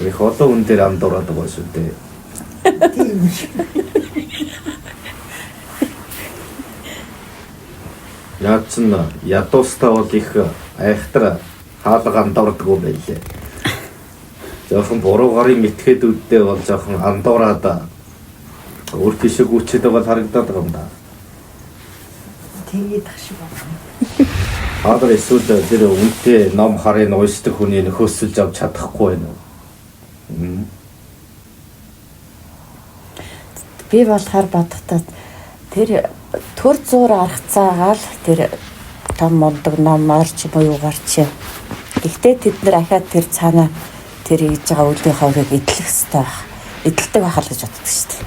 Их олон хүн дээр андуураад байгаа шүү дээ. Тийм шүү. Яаж ч н ядуустай бол их айхтар хаалга андуурдаггүй байлээ. Жохон буруу гарын мэтгээд үддээ бол жохон андуураад өөр тийшээ гүчээд байгаа харагдаад байгаа юм да. Тэгээд ах шиг байна. Хаалга эсвэл тэр үнэтэй ном харыг уйсдаг хүний нөхөсөлж авч чадахгүй байна уу? Би болохоор бодохдоо тэр төр зуур аргацаагаал тэр том мундаг номоор ч юм уу юугаар ч. Гэхдээ тэд нэр ахаад тэр цаанаа тэр хийж байгаа үлийн ховрыг эдлэх хэрэгтэй байх. Эдэлдэг байх л гэж боддог шүү дээ.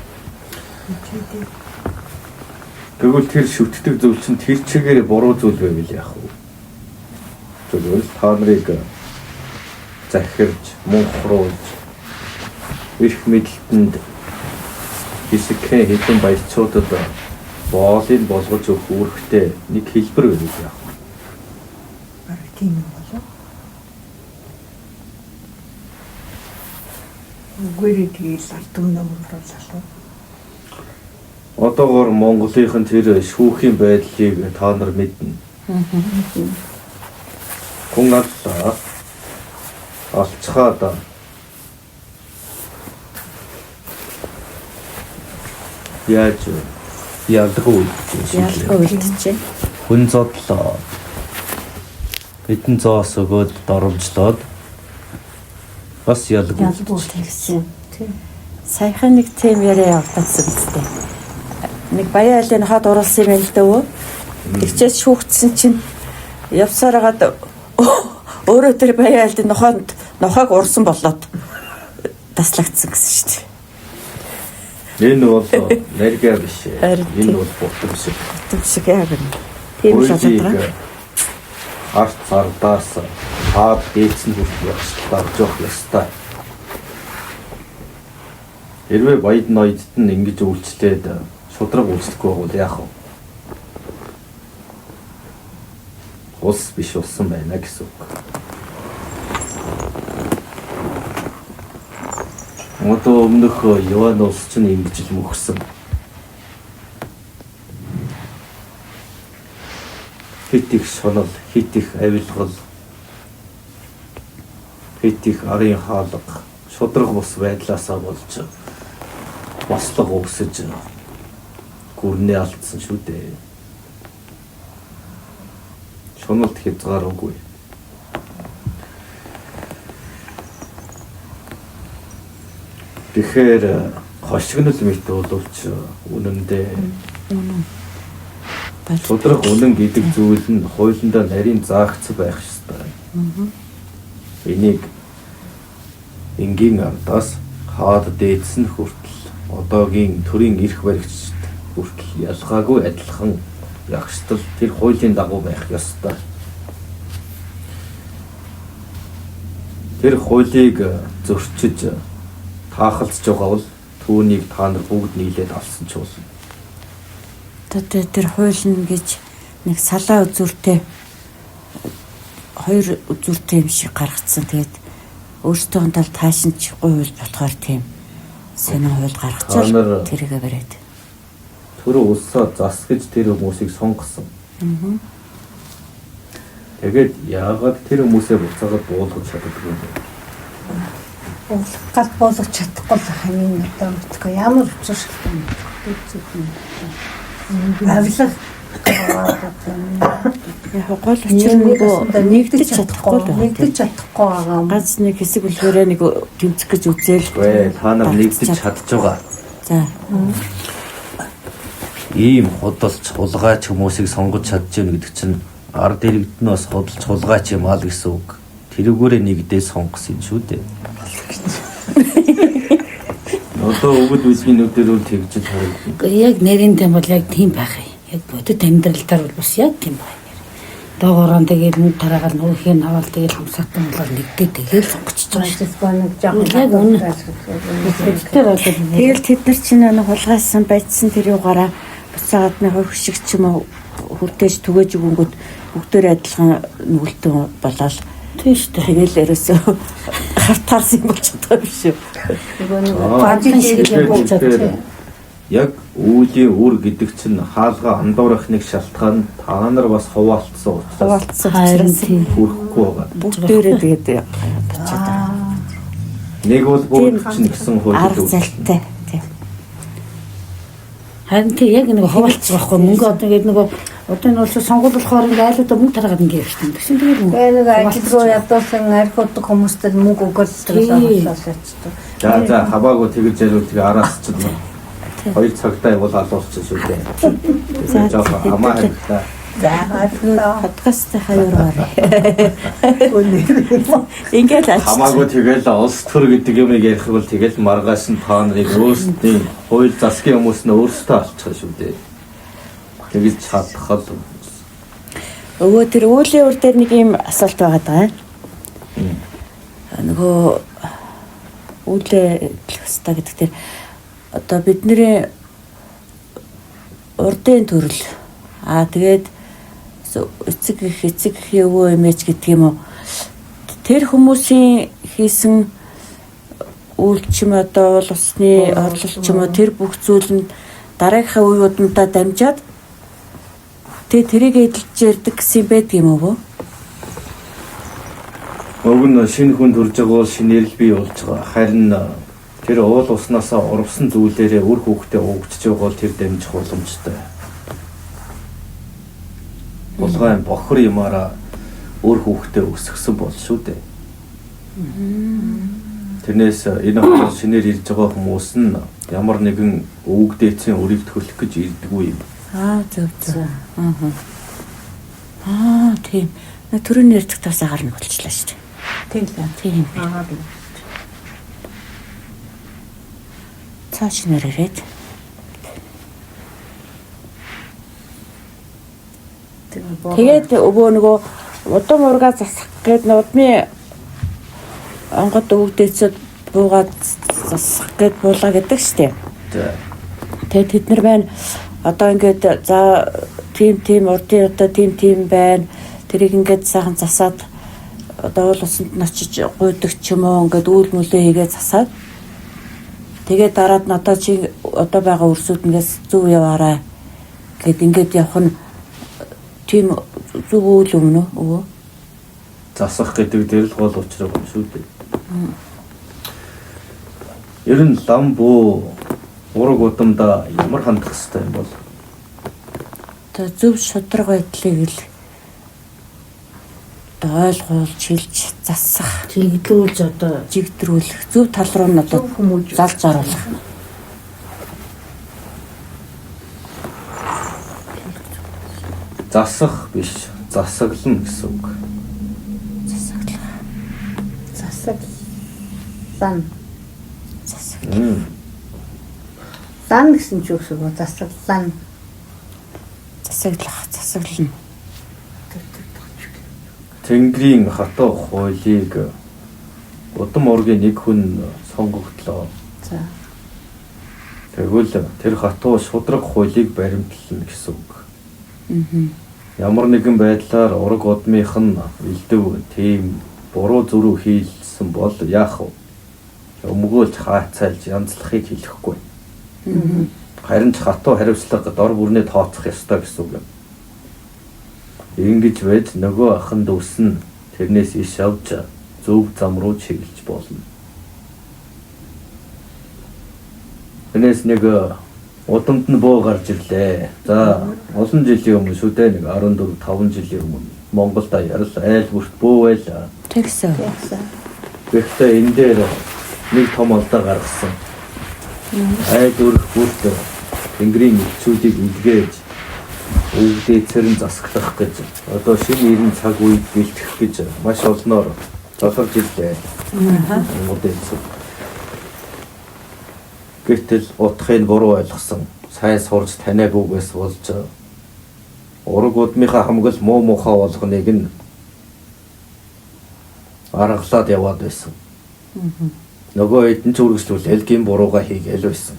Тэгвэл тэр шүтдэг зүйл чинь тэр чигээр буруу зүйл байвал яах вэ? Тэгвэл та нарыг захирж, мунхруулж эрх мэдэлтэнд хэсэгхэн хэдэн баячуудад боолыг болгож өгөх үүрэгтэй нэг хэлбэр байвал яах вэ? Бараг тийм юм болов. Үгээрээ тэгэл ард түмнээ мунхруулах. Одоогоор Монголынх нь тэр шүүхийн байдлыг та нар мэднэ. Хүн аллаа алчхаад яаж ялгүй Ялгүй үлдчихэ. Хүн зодлоо. Хэдэн зоос өгөөд доромжлоод бас ялгүй. Ялгүй. Тэгсэн. Саяхан нэг тем яриа явагдсан үстэй. Нэг баян айлын хад уруулсан юм л дөө. Тэгчээс шүүгдсэн чинь явсаар хагаад өөрөө тэр баян айлын нохоонд нохойг урсан болоод таслагдсан гэсэн шүү дээ. Энэ бол нарга биш. Харин Энэ бол бутам шиг. Бүтэн шиг яг юм. Тийм л болоод байгаа. Арт зардаас хаад дээдсэн хүртэл явж дагж явах ёстой. Хэрвээ баяд ноёдд нь ингэж үйлчлээд шудраг үйлчлэхгүй бол яах вэ? Улс биш болсон байна гэсэн үг. Одоо өмнөх Яван улс чинь ингэж л мөхсөн. Хит их шунал, хит их авилгал, хит их арын хаалга, шудраг бус байдлаасаа болж бослого өсөж гүрнээ алдсан шүү дээ. Шуналд хязгаар үгүй. Тэгэхээр хошигнол мэт боловч үнэндээ Үнэн. шудраг үнэн гэдэг зүйл нь хуулиндаа нарийн заагц байх ёстой. Энийг энгийн ардаас хаад дээдсэн хүртэл одоогийн төрийн эрх баригчид хүртэл ялгаагүй адилхан ягштал тэр хуулийн дагуу байх ёстой. Тэр хуулийг зөрчиж таахалцж байгаа бол түүнийг та нар бүгд нийлээд алсан ч болно. Одоо тэр хууль нь гэж нэг салаа үзүүртэй хоёр үзүүртэй юм шиг гаргацсан. Тэгээд өөрсдийн тал таашинч гуйвал болохоор тийм сонин хууль Та гаргацсан. нар Тэрийгэ бариад. Төрөө улсаа зас гэж тэр хүмүүсийг сонгосон. Тэгээд яагаад тэр хүмүүсээ буцаагаад буулгаж чаддаггүй юм бэ? Уулах гал буулгах чадахгүй л ханийн одоо мэдгүй ямар учир шалтгаан мэдэхгүй зөвхөн авилга Яг гол учир нь нөгөө нэгдэж чадахгүй л байна. нэгдэж чадахгүй байгаа юм. Ганц нэг хэсэг үлгээрээ нэг тэмцэх гэж үзээл. Үгүй та нар нэгдэж чадж байгаа. За. Ийм худалч хулгайч хүмүүсийг сонгож чадж гэнэ гэдэг чинь ард иргэд нь бас худалч хулгайч юм аа л гэсэн үг. Тэрүүгээрээ нэгдээ сонгосон юм шүү дээ. Одоо өвөд үсгийн нүдээр үл тэгж л харагдана. Үгүй яг нэрийн тэм бол яг тийм байх юм. Яг бодит амьдрал дээр бол бас яг тийм байх юм. Доогоороо тэгээд мөнгө тараагаал нөгөөх нь аваад тэгээд хамсаатан болоод нэгдээ тэгээд сонгочихж байгаа шүү Эсвэл нэг жоохон Яг үнэ. дээ. Тэр бол Тэгэл тэд нар чинь нэг хулгайсан байцсан тэр югаараа буцаагаад нэг хувь шиг ч юм уу хүрдээж түгээж өгөнгөт бүгдээр адилхан нүгэлтэн болоод тийм шүү дээ. тэгэл ерөөсөө Хартаарсан юм болж чадгаа биш үү? Нөгөө нэг Аа, бажиг шиг шиг юм болж чадчих. тэгэхээр яг үүлийн үр гэдэг чинь хаалга андуурах нэг шалтгаан та нар бас хуваалцсан учраас Хуваалцсан Харин учраас тийм. хүрхгүй байгаа. бүгдээрээ тэгээд очиад байгаа. Нэг бол бүр Тийм. чинь гэсэн хууль Арга зайлтай. Тийм. Харин тий яг нэг хуваалцах байхгүй мөнгө одоо ингээд нөгөө одоо энэ улс сонгуул болохоор ингээд айлуудаа мөнгө таргаад ингээд явчихсан. Тэгсэн тэгээд мөнгө. Тэгээ нэг ажилгүй ядуусан арх удаг хүмүүстэй мөнгө өгöl тэгэл оруулаад ячдаг. За за хабаагүй тэгэж яриул тэгээ араас чинь 2 цагтаа явуул алуулчих шүү дээ. За, Тэгээ жоохон амаа харилаа. За баярлалаа. Подкастын хаяар Ингээд л Хамаагүй тэгэл улс төр гэдэг юмыг ярих бол тэгэл маргааш нь та нарыг өөрсдийн хууль засгийн хүмүүс нь өөрсдөө алчих шүү дээ. Тэгэж чадах л Өвөө тэр уулийн үр дээр нэг юм асуулт байгаа даа. Нөгөө үүлээ эдлэх ёстой гэдэг тэр одоо бидний урдын төрөл аа тэгээд эцэг их эцэг эхийн өвөө эмээч гэдэг юм уу тэр хүмүүсийн хийсэн үйл ч юм одоо уул усны орлол ч юм уу тэр бүх зүйл нь дараагийнхаа үе удамдаа дамжаад тэгээ тэрийг эдэлж ярддаг гэсэн юм байдаг юм уу? Уг нь шинэ хүн төрж байгаа бол шинээр л бий болж байгаа. Харин тэр уул уснаасаа урвсан зүйлээрээ үр хүүхдээ угжиж байгаа бол тэр дамжих боломжтой. Булгайн бохор юмараа үр хүүхдээ өсгсөн бол шүү дээ. Тэрнээс энэ хотод шинээр ирж байгаа хүмүүс нь ямар нэгэн өвөг дээдсийн өрийг төлөх гэж ирдэггүй юм. Аа зөв зөв. Аа. Аа тийм. Нэг төрөний ярьдаг тас агаар нэг болчлаа шүү дээ. Тийм л. Тийм. Аа. Цааш нэр ирээд. Тэгээд өвөө нөгөө удам ургаа засах гээд удмын онгод өвгдээцэд буугаад засах гээд буулаа гэдэг штеп. За. Тэгээд тэд нар байна. Одоо ингээд за тийм тийм урдын одоо тийм тийм байна. Тэрийг ингээд сайхан засаад одоо уул усанд нь очиж гуйдаг ч юм уу ингээд үйл мүлээ хийгээ засаад тэгээд дараад нь одоо чи одоо байгаа өрсүүд ингээс зөв яваарай гэд ингээд явах нь тийм зөв үйл өмнө өвөө. Засах гэдэг дээр л гол учир юм шүү дээ. Ер нь лам буу ураг удамдаа ямар хандах хэвтэй юм бол? Одоо зөв шударга байдлыг л одоо ойлгуулж хэлж засах, Чиглүүлж одоо жигдрүүлэх, зөв тал руу нь одоо Зөв хүмүүж. залж оруулах. Засах биш, засаглана гэсэн үг. Засаглах. Засаг. Лан. Засаг. Лан гэсэн ч юу гэсэн үг вэ? Засаг лан. Засаглах, засаглана. Тэнгэрийн хатуу хуулийг удам ургийн нэг хүн сонгогдлоо. За. Тэгвэл тэр хатуу шудраг хуулийг баримтлана гэсэн үг. Ямар нэгэн байдлаар ураг удмынх нь элдв тийм буруу зүрүү хийлсэн бол яах вэ? Өмгөөлж хаацайлж янзлахыг хэлэхгүй. Харин ч хатуу хариуцлага дор бүрнээ тооцох ёстой гэсэн үг юм. Ингэж байж нөгөө ахан дүүс нь тэрнээс иш авч зөв зам руу чиглэж болно. Тэрнээс нэг удамд нь буу гарч ирлээ. За олон жилийн өмнө шүү дээ нэг 14 5 жилийн өмнө Монголд аярал айл бүрт буу байлаа. Тэгсэн. Тэгсэн. Гэхдээ энэ дээр нэг том алдаа гаргасан. Айл өрх бүрт Тэнгэрийн элчүүдийг илгээж өвгдээцэр нь засаглах гэж одоо шинэ 90 цаг үед бэлтгэх гэж маш олноор заларж ирлээ. Монгол элчүүд. Гэвтэл утгыг буруу ойлгосон. Сайн сурж таниагүйгээс болж ураг удмынхаа хамгал муу муухай болгоныг нь аргалаад яваад байсан. Нөгөө хэд нь ч үргэлжлүүлээл гин бурууга хийгээл байсан.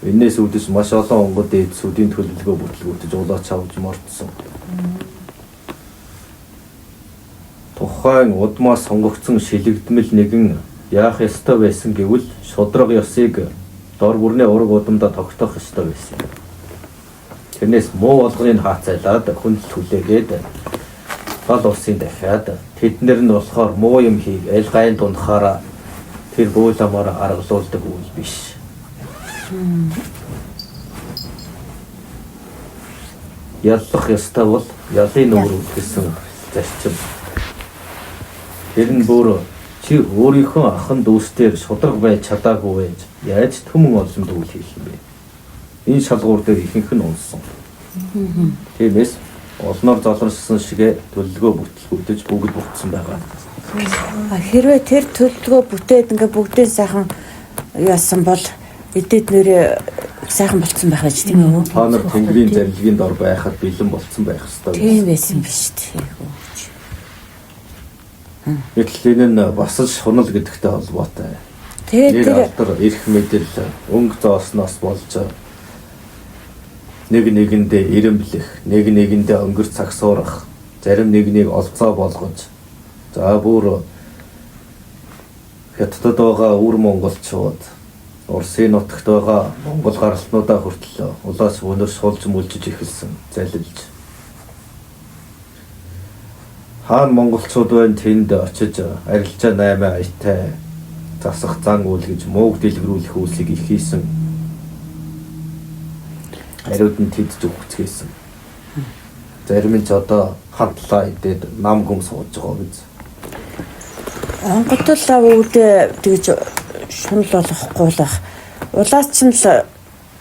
Энээс үүдэж маш олон онгод дээд сүдийн төлөвлөгөө бүтлгүүтэж улаач авч мортсон. Тухайн удмаас сонгогдсон шилэгдмэл нэгэн Яах ёстой байсан гэвэл шударга ёсыг дор бүрнээ ураг удамдаа тогтоох ёстой байсан. Тэрнээс муу болгоныг хаацайлаад хүндэл хүлээгээд гол улсын дахиад тэднэр нь болохоор муу юм хийг аль гайн дунахаараа тэр бууламаар аргалуулдаг үйл биш. Яллах ёстой бол ялын нүүр гэсэн зарчим. Тэр нь бүр чи өөрийнхөө ахан дүүстээр шударга байж чадаагүй байж яаж түмэн олон дүүл хийх юм бэ? Энэ шалгуур дээр ихэнх нь унсан. Тиймээс олноор золорсон шигэ төлөлгөө бүтлгүүдэж бүгд буцсан байгаа. Хэрвээ тэр төлөлгөө бүтээд ингээ бүгдээ сайхан яасан бол эдэд нэрээ сайхан болцсон байх байж тийм үү? Та нар тэнгэрийн зарилгийн дор байхад бэлэн болцсон байх ёстой. Тийм байсан биш тийм. Гэтэл энэ нь бас л шунал гэдэгтэй холбоотой. Тэгээд тэр алдар эрх мэдэл өнгө зоосноос болж нэг нэгэндээ ирэмблэх, нэг нэгэндээ өнгөр цаг суурах, зарим нэгнийг олцоо болгож за бүр Хятадд байгаа өвөр монголчууд, Оросын нутагт байгаа монгол гаралтнуудаа хүртэл улаас өнөр сулж мүлжиж эхэлсэн, залилж. Хаан монголчууд байна тэнд очиж арилжаа 8 аятай засах зан үйл гэж мууг дэлгэрүүлэх үйлсийг их хийсэн. Хариуд нь тэд зүгцгээсэн. Зарим нь ч одоо хандлаа идээд нам гүм сууж байгаа биз. Онготол үүдээ тэгж шунал болохгүй л ах. Улаач нь л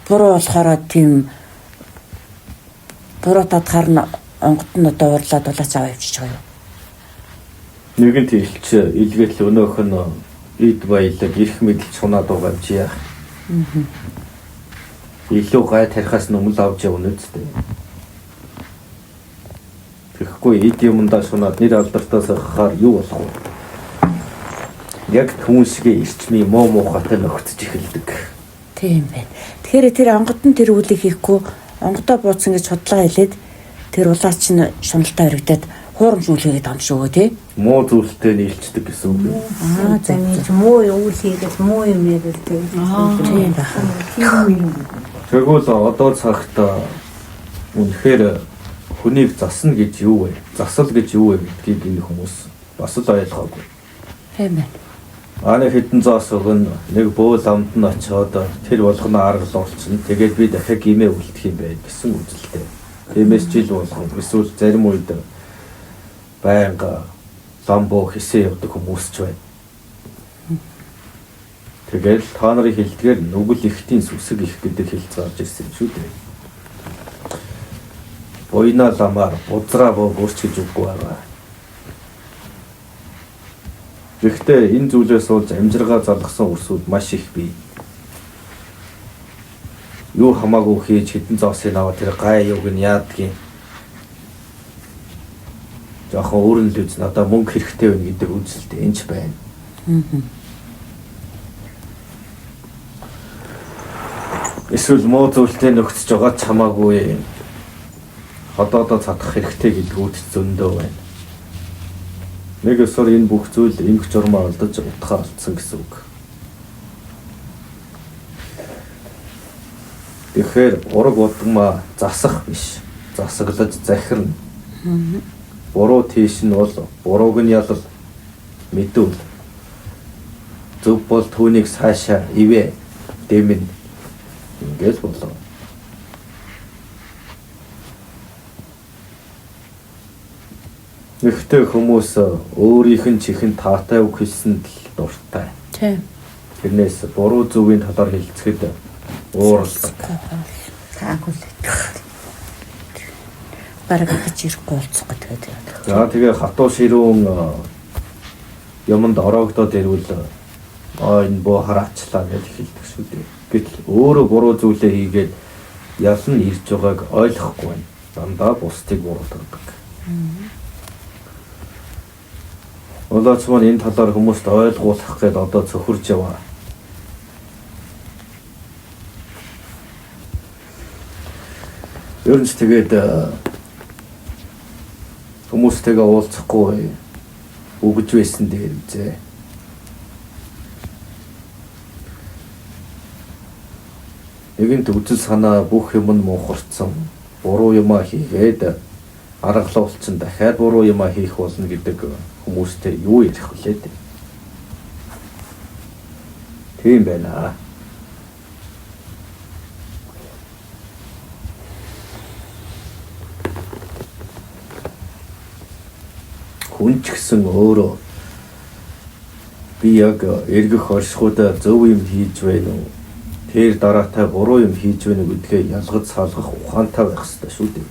буруу болохоор тийм буруу татхаар нь онгот нь одоо уурлаад улаач аваа явчих байгаа юу? Нэгэнт илч илгээл өнөөх нь эд баялаг эрх мэдэл чунаад байгаа юм чи яах. Илүү гай тарихаас нүмэл авч явна үсттэй. Тэгэхгүй эд юмдаа шунаад нэр алдартаа сахахаар юу болох вэ? Яг түн шигээ эрчмийн муу муухайтай нөхцөж эхэлдэг. Тийм байна. Тэгэхээр тэр онгод нь тэр үлийг хийхгүй онгодоо бууцсан гэж худлаа хэлээд тэр улаач нь шуналтай өргөдөд хуурамч үйл хийгээд байгаа юм шүү тий. Муу зүйлтэй нийлцдэг гэсэн үг юм. Аа за нэг муу үйл хийгээд муу юм яриад тэгээд Тийм байх. Тэгвэл одоо цагт үнэхээр хүнийг засна гэж юу вэ? Засал гэж юу вэ гэдгийг энэ хүмүүс бас л ойлгоогүй. Тийм байна. Аны хэдэн зоос өгөн нэг бөөл амд нь очиод тэр болгоно аргалуулчихна. Тэгээд би дахиад гимээ үлдэх юм байна гэсэн үзэлтэй. Тиймээс жил болгон эсвэл зарим үед байнга ламбо хисээ явдаг хүмүүс ч байна. Тэгэл та нарын хэлдгээр нүгэл ихтийн сүсэг их гэдэг хэл зарж ирсэн юм шүү дээ. Буйна ламаар бузраа боо гүрч гэж үггүй байгаа. Гэхдээ энэ зүйлээс болж амжиргаа залгасан үрсүүд маш их бий. Юу хамаагүй хийж хэдэн зоосыг аваад тэр гай юуг нь яадгийн. Жохон өөр нь л үз надаа мөнгө хэрэгтэй байна гэдэг үзэлт энэ ч байна. Эсвэл муу зүйлтэй нөхцөж байгаа ч хамаагүй ходоодоо цадах хэрэгтэй гэдгүүд зөндөө байна. Нэг ёсоор энэ бүх зүйл эмх журмаа алдаж утгаа алдсан гэсэн үг. Тэгэхээр ураг удмаа засах биш, засаглаж захирна. Буруу тийш нь бол бурууг нь ялал мэдүүл. Зөв бол түүнийг цаашаа ивэ дэмэн ингээл болов. Нэгтэй хүмүүс өөрийнх нь чихэнд таатай үг хэлсэнд л дуртай. Тийм. Тэрнээс буруу зүвийн талаар хэлцэхэд ууралдаг. Таагүй л идэх. Бараг гэж ирэхгүй болцох гэдэг. За тэгээ хатуу ширүүн юмд ороогдоод ирвэл аа энэ боо хараачлаа гэж хэлдэг шүү дээ. Гэтэл өөрөө буруу зүйлээ хийгээд ялан ирж байгааг ойлгохгүй байна. Дандаа бусдыг буруутгадаг. Улаач маань энэ талаар хүмүүст ойлгуулах гээд одоо цөхөрж яваа. Ер нь ч тэгээд хүмүүстэйгээ уулзахгүй үгэж байсан дээр үзээ. Нэгэнт үзэл санаа бүх юм нь муухарцсан. Буруу юмаа хийгээд аргалуулсан дахиад буруу юмаа хийх болно гэдэг хүмүүстэй юу ярих вүлээ дээ. Тийм байна. Хүн ч гэсэн өөрөө би яг эргэх оршихуйдаа зөв юм хийж байна уу? Тэр дараатай буруу юм хийж байна уу гэдгээ ялгаж салгах ухаантай байх ёстой шүү дээ.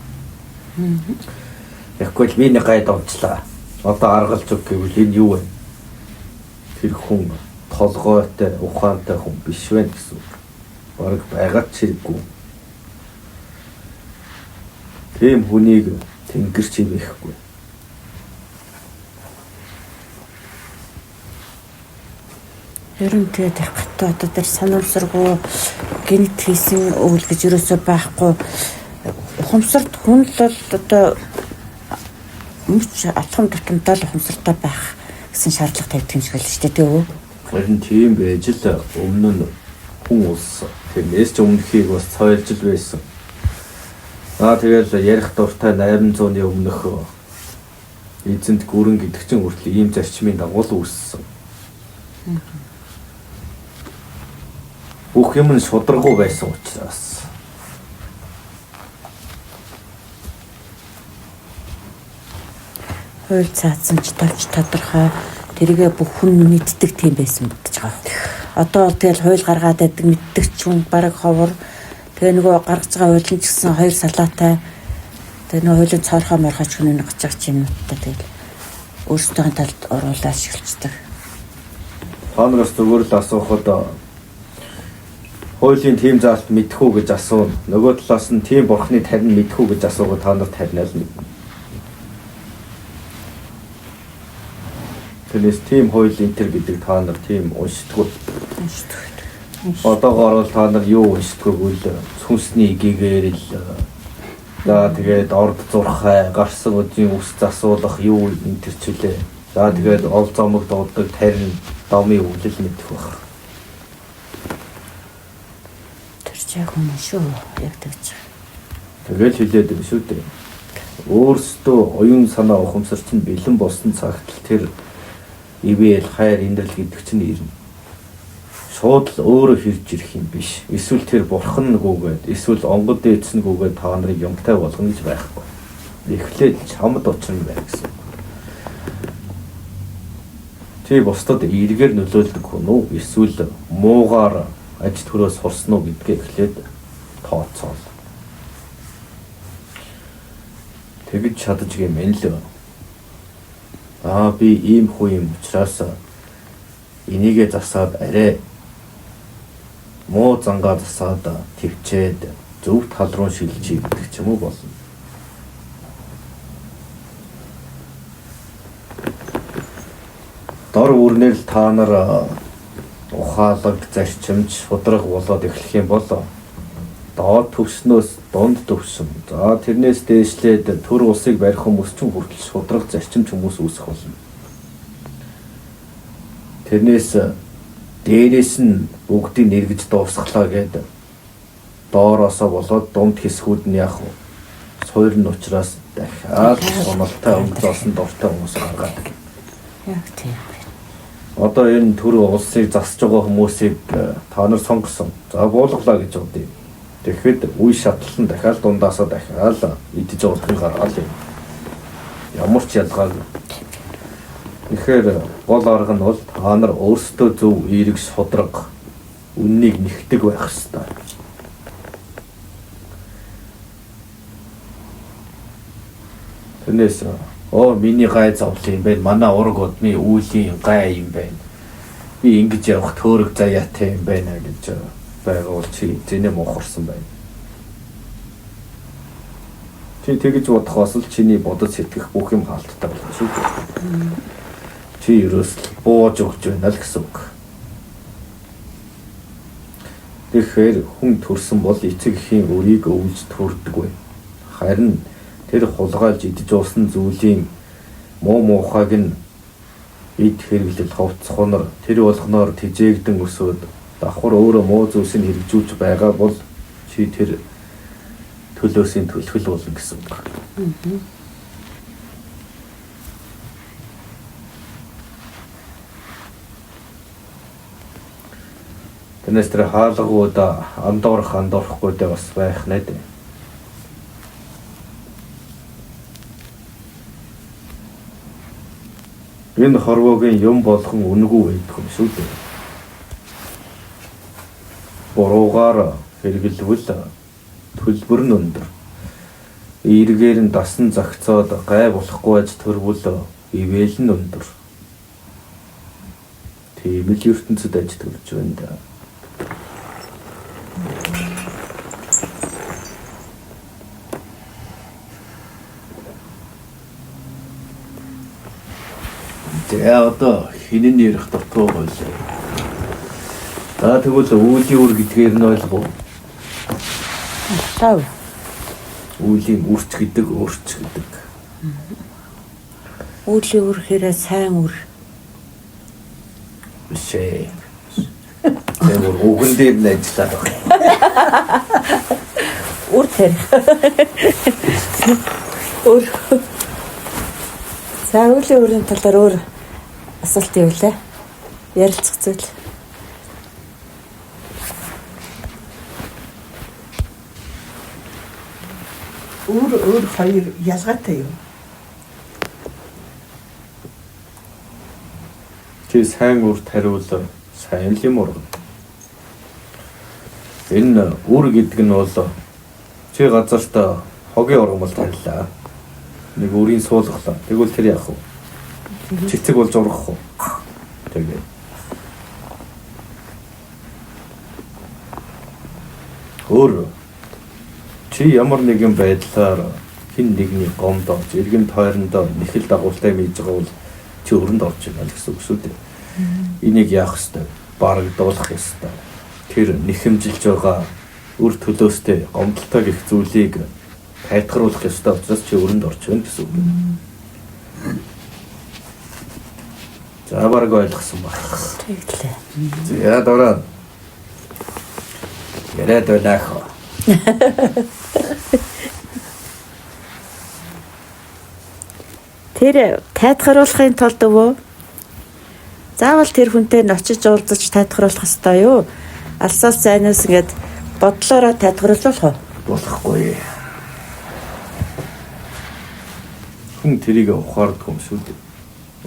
Тэгэхгүй л би нэг гайд онцлаа. Одоо аргалж өг гэвэл энэ юу вэ? Тэр хүн толгойтой, ухаантай хүн биш вэ гэсэн үг. Бараг байгаад ч хэрэггүй. Тийм хүнийг тэнгэр чимээхгүй. Ер нь тэгээд их гатуу одоо тэр санамсаргүй гинт хийсэн үйл гэж ерөөсөө байхгүй. Ухамсарт хүн л одоо мөч алхам тутамдаа л ухамсартай байх гэсэн шаардлага тавьдаг юм шиг л шүү дээ, тийм үү? Харин тийм байж л өмнө нь хүн улс тэрнээс ч өмнөхийг бас цойлж л байсан. Аа тэгэл ярих дуртай 800-ны өмнөх эзэнт гүрэн гэдэг чинь хүртэл ийм зарчмын дагуу л үүссэн. Бүх юм нь шударгуу байсан учраас. Хууль цаацсан ч товч тодорхой тэргээ бүх хүн мэддэг тийм байсан гэж байгаа. Одоо бол тэгэл хууль гаргаад байдаг мэддэг ч хүн бараг ховор. Тэгээ нөгөө гаргаж байгаа хууль нь ч гэсэн хоёр салаатай. Тэгээ нөгөө хуулийн цоорхоо морхоо ч хүн нэг гэж байгаа юмнуудтай тэгэл өөрсдийн талд оруулаад ашиглацдаг. Та нараас зүгээр л асуухад хуулийн тийм заалт мэдэх үү гэж асууна. Нөгөө талаас нь тийм бурхны тарин мэдэх үү гэж асуугаад та нар таринаа л мэднэ. Тэрнээс тийм хууль энэ төр гэдэг та нар тийм уншдаггүй. Уншдаг. Одоогоор бол та нар юу уншдаггүй гэвэл сүнсний гэгэрэл за тэгээд орд зурхай гарсан өдрийн үс засуулах юу энэ төр чилээ. За тэгээд ол зомог дуудаг тарин домын өвлөл мэдэх байх. Тэр чи яг үнэн шүү. Яг тэгж. Тэгэл хэлээд байна шүү дээ. Өөрсдөө оюун санаа ухамсар чинь бэлэн болсон цагт л тэр ивэл хайр инрэл гэдэг чинь ирнэ. Шууд л өөрөө хэрж ирэх юм биш. Эсвэл тэр бурхан гүгээд, эсвэл онгод дээдсэн гүгээд та нарыг юмтай болгоно гэж байхгүй. Эхлээд чамд учир нь байна гэсэн. Чи бусдад эергээр нөлөөлдөг хүн үү? Эсвэл муугаар аж төрөө сурсан уу гэдгээ эхлээд тооцоол. Тэгж чадаж гэмэн л. Аа би ийм хүн юм учраас энийгээ засаад арай муу зангаа засаад төвчээд зөв тал руу шилжиж гэдэг ч юм уу болно. Дор бүрнээр л та нар ухаалаг, зарчимч, шудраг болоод эхлэх юм бол доод төвснөөс дунд төвсөн. За тэрнээс дээшлээд төр улсыг барих хүмүүс ч хүртэл шудраг зарчимч хүмүүс үүсэх болно. Тэрнээс дээрээс нь бүгдийг нэргэж дуусглаа гээд доороосоо болоод дунд хэсгүүд нь яах вэ? Суур нь учраас дахиад уналтай өнгө зоосон дуртай хүмүүс гаргаад. Яг тийм. Одоо энэ төр улсыг засаж байгаа хүмүүсийг та нар сонгосон. За буулгалаа гэж бодъё. Тэгэхэд үе шатлал нь дахиад дундаасаа дахиад идэж уулахыг гаргаал юм. Ямар ч ялгаагүй. Тэгэхээр гол арга нь бол та нар өөрсдөө зөв эерэг шудраг үннийг нэгтгэх байх ёстой. Тэрнээс оо миний гай зовлон юм байна. Манай ураг удмын үүлийн гай юм байна. Би ингэж явах төөрөг заяатай юм байна гэж байгаа бол чи зэнэ муухарсан байна. Чи тэгж бодохоос л чиний бодож сэтгэх бүх юм хаалттай болно шүү дээ. Чи ерөөс л бууж өгч байна л гэсэн үг. Тэгэхээр хүн төрсөн бол эцэг эхийн өрийг өвлж төрдөггүй. Харин тэр хулгайлж идэж уусан зүйлийн муу муухайг нь эд хэрэглэл хувц хунар тэр болгоноор тэжээгдэн өсөөд давхар өөрөө муу зүйлсийг хэрэгжүүлж байгаа бол Чи тэр төлөөсийн түлхэл болно гэсэн үг. Тэрнээс тэр хаалгууд андуурах андуурахгүй дээр бас байх нэ дээ. Энэ хорвоогийн юм болгон үнэгүй байдаг юм шүү дээ. Буруугаар хэрэглэвэл төлбөр нь өндөр. Эргээр нь дасан зохицоод гай болохгүй аж төрвөл ивэл нь өндөр. Тийм л ертөнцид аж төрж байна да. Тэгээ одоо хинэн ярих дутуу байлаа. За тэгвэл үүлийн үр гэдгээр нь ойлгов. Тав. Үүлийн үрч гэдэг өөрч гэдэг. Үүлийн үр хэрэг сайн үр. Биш ээ. Тэр үгэн дээр нь ажиллаад байна. Үр тарих. Үр. За үүлийн үрийн талаар өөр асуулт юу лээ? Ярилцах зүйл. Өөр өөр хоёр ялгаатай юу? Чи сайн үр тариул сайн л юм ургана. Энэ үр гэдэг нь бол чи газарт хогийн ургамал тарилаа. Нэг үрийн суулгалаа. Тэгвэл тэр яах вэ? Цэцэг болж ургах уу? Тэгээ. Өөр чи ямар нэгэн байдлаар хэн нэгний гомд орж, эргэн тойрондоо нэхэл дагуултай мийж байгаа бол чи өрөнд орж байна л гэсэн үг шүү дээ. Энийг яах ёстой? Барагдуулах ёстой. Тэр нэхэмжилж байгаа үр төлөөстэй гомдолтой гэх зүйлийг тайтгаруулах ёстой учраас чи өрөнд орж байна гэсэн үг. За бараг ойлгосон баг. Тэглээ. За дараа яриад байлаах. Тэр тайтгаруулахын тулд өвөө заавал тэр хүнтэй нь очиж уулзаж тайтгаруулах ёстой юу? Алсаас зайнаас ингээд бодлоороо тайтгаруулах уу? Болохгүй. Хүн тэрийг ухаардгүй юм шүү дээ.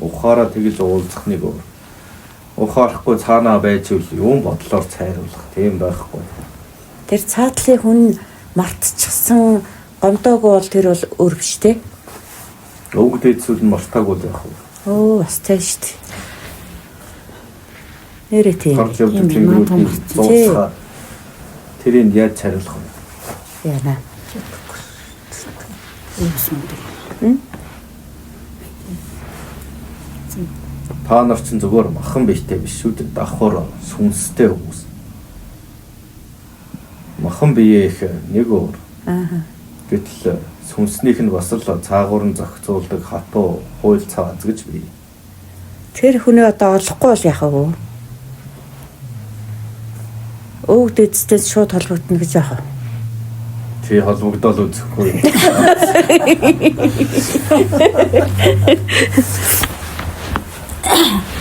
Ухаараа тэгж уулзах нэг өөр. Ухаарахгүй цаанаа байж үл юун бодлоор цайруулах тийм байхгүй. Тэр цаатлын хүн мартчихсан гомдоогүй бол тэр бол өөр биш те. Өвөг дээдсүүд нь мартаагүй л байх уу? Өө бас цай шүү дээ. Нэрээ тийм. Гарч явдаг тэнгэрүүдийг зуусгаад тэрийг яаж цайруулах вэ? Яна. Өөс мөн. Та нар чинь зөвхөн махан биетэй биш шүү дээ. Давхар сүнстэй хүмүүс. Махан бие их нэг өөр. Аа. Гэтэл сүнснийх нь бас л цаагуур нь зохицуулдаг хатуу хууль цааз гэж бий. Тэр хүнээ одоо олохгүй бол яах вэ? Өвөг дээдстэй шууд холбогдно гэж яах вэ? Чи холбогдоол үзэхгүй.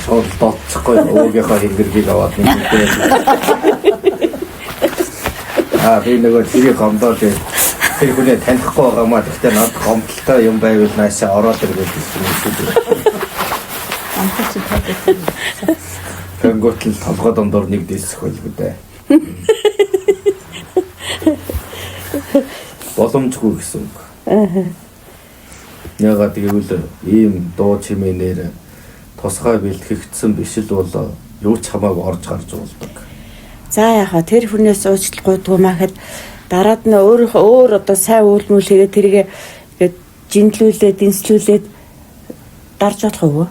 Шууд дооцохгүй өвгийнхаа хэнгэргийг аваад нэг дээр. Аа би нөгөө тэрийг гомдоод тэр хүнээ танихгүй байгаа маа. Гэхдээ над гомдолтой юм байвал наашаа ороод ирвэл гэсэн юм шүү дээ. Амтч таад. Тэнгүүт л толгой дундуур нэг дисэх байлгүй дээ. Боломжгүй гэсэн үг. Ягаад гэвэл ийм дуу чимээнээр тусгай бэлтгэгдсэн биш л бол юу ч хамаагүй орж гарч болдог. За яах вэ? Тэр хүнээс уучлахгүй махад дараад нь өөрийнхөө өөр одоо сайн үйл мүл хийгээ тэргээ ингээд жиндлүүлээд дэнслүүлээд дарж болох уу?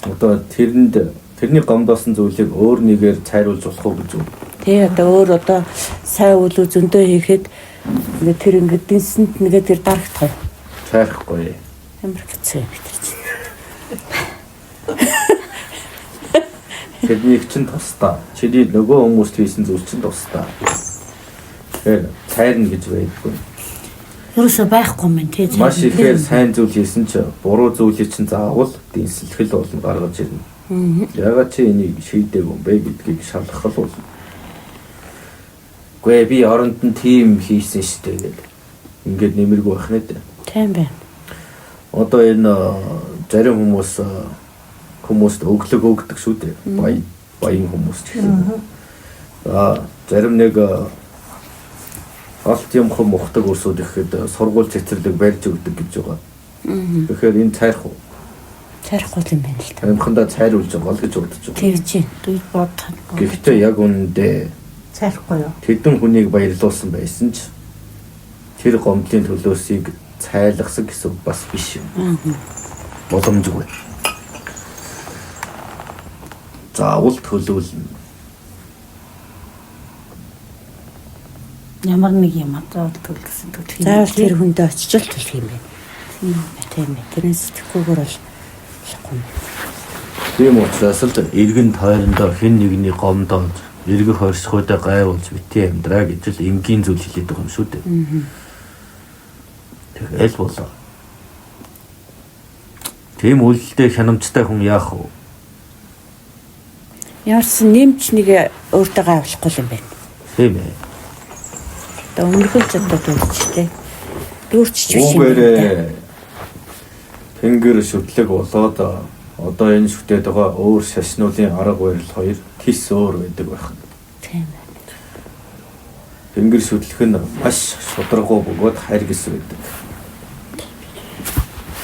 Одоо тэрэнд тэрний гомдоосон зүйлийг өөр нэгээр цайруулж болох уу гэж үү? Тий одоо өөр одоо сайн үйл зөндөө хийхэд ингээд тэр ингээд дэнсэнд нэгэ тэр дарагдах уу? Цайрахгүй. Ямар хэцүү юм бэ тэр чинь. Тэрнийг чинь тусдаа. Чиний нөгөө хүмүүст хийсэн зүйл чинь тусдаа. Тэгэхээр цайрна гэж байдгүй. Ерөөсөө байхгүй юм тий. Маш ихээр сайн зүйл хийсэн ч буруу зүйлийг чинь заавал дэнслэх л болно гаргаж ирнэ. Яагаад чи энийг шийдээг юм бэ гэдгийг шалгах л болно. Гүй би оронд нь тийм хийсэн штэ гэдэг. Ингээд нэмэргүй байх нэ дээ. Тийм байна. Одоо энэ зарим хүмүүс хүмүүст өглөг өгдөг шүү дээ. Баян хүмүүс ч гэх юм. За зарим нэг алт юм хом ухдаг өрсүүд ихэд сургууль цэцэрлэг барьж өгдөг гэж байгаа. Тэгэхээр энэ цайрах уу? Цайрахгүй юм байна л та. Амхандаа цайруулж байгаа л гэж бодож байгаа. Тэгж байна. Би бодох. Гэхдээ яг үнэндээ Цайрахгүй юу? тэдэн хүнийг баярлуулсан байсан ч тэр гомдлын төлөөсийг цайлгасан гэсэн үг бас биш юм. Боломжгүй. Заавал төлөөлнө. Ямар нэг юм заавал төлсөн төлөх юм. Заавал тэр хүндээ очиж л төлөх юм байна. Тийм байна. Тэрнээс сэтгэхгүйгээр бол болохгүй юм. Тийм учраас л эргэн тойрондоо хэн нэгний гомдоож, эргэх хорсгойдоо гайвуулж битгий амьдраа гэж л энгийн зүйл хэлээд байгаа юм шүү дээ. Тэгэл болоо. Тийм үйлдэлтэй хянамжтай хүн яах вэ? Ямарсан нэмч нэг өөртөө гайвуулахгүй юм байна. Тийм ээ. Одоо өмнөхөл ч одоо дүүрчтэй. Дүүрчч биш юм байна. Үүгээрээ тэнгэр шүтлэг болоод одоо энэ шүтээд байгаа өөр шашнуулын арга барил хоёр тис өөр байдаг байх. Тийм байна. Тэнгэр шүтлэх нь маш шударгуу бөгөөд хайр гэсэн байдаг.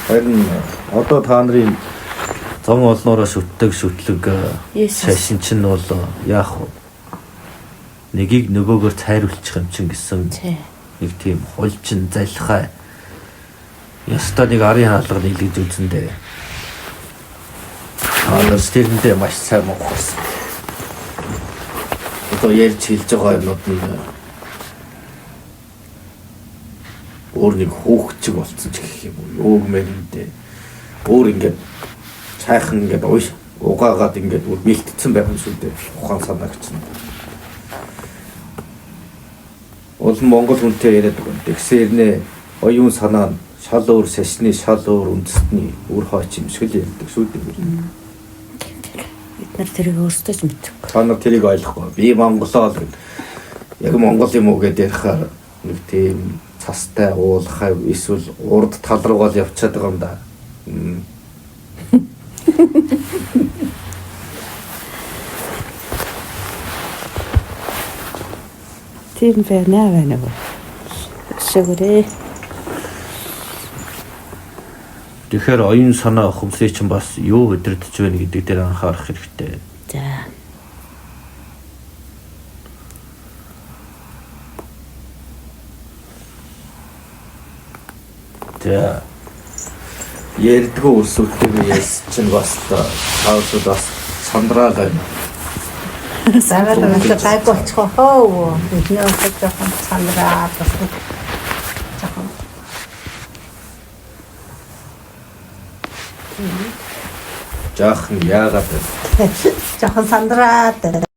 Харин одоо та нарын зам олноороо шүтдэг шүтлэг Есүс. шашин чинь бол яах вэ? Нэгийг нөгөөгөр цайруулчих юм чинь гэсэн Тий. нэг тийм хулчин залхай ёстой нэг арын хаалга нийлгэж үзэн дээ. Та нар тэрэндээ маш сайн мухарсан. Одоо ярьж хэлж байгаа юмнууд нь өөр нэг хөөгчг болцсон ч гэх юм уу. Юу гэмээр юм дээ. Өөр ингээд сайхан ингээд уйш угаагаад ингээд бүр бэлтцсэн байх юм шүү дээ. Ухаан санаагч нь. Улам Монгол хүнтэй яриад байгаа юм. Тэгсэн хэрнээ оюун санаа нь шал өөр шашны шал өөр үндэстний үр хойч юм шиг л ярьдаг шүү дээ. Бид нар тэрийг өөрсдөө ч мэдэхгүй. Та нар тэрийг ойлгохгүй. Би монголоо л гэд. Яг монгол юм уу гэдээ ярихаар нэг тийм цастай уулхай эсвэл урд тал руугаа л явчаад байгаа юм да. Тийм байна байна уу. Өшөөгөрөө. Тэгэхээр оюун санаа ухамсарыг чинь бас юу удирдах вэ гэдэг дээр анхаарах хэрэгтэй. За. За. Ярьдгүү өрсөлдөг яс чинь бас таасууд бас сандраал байна. Дараа нь гайг болчих хөө. Бидний одоо жоохон сандраа бас нэг жоохон Жаахан яагаад вэ? жоохон сандраад.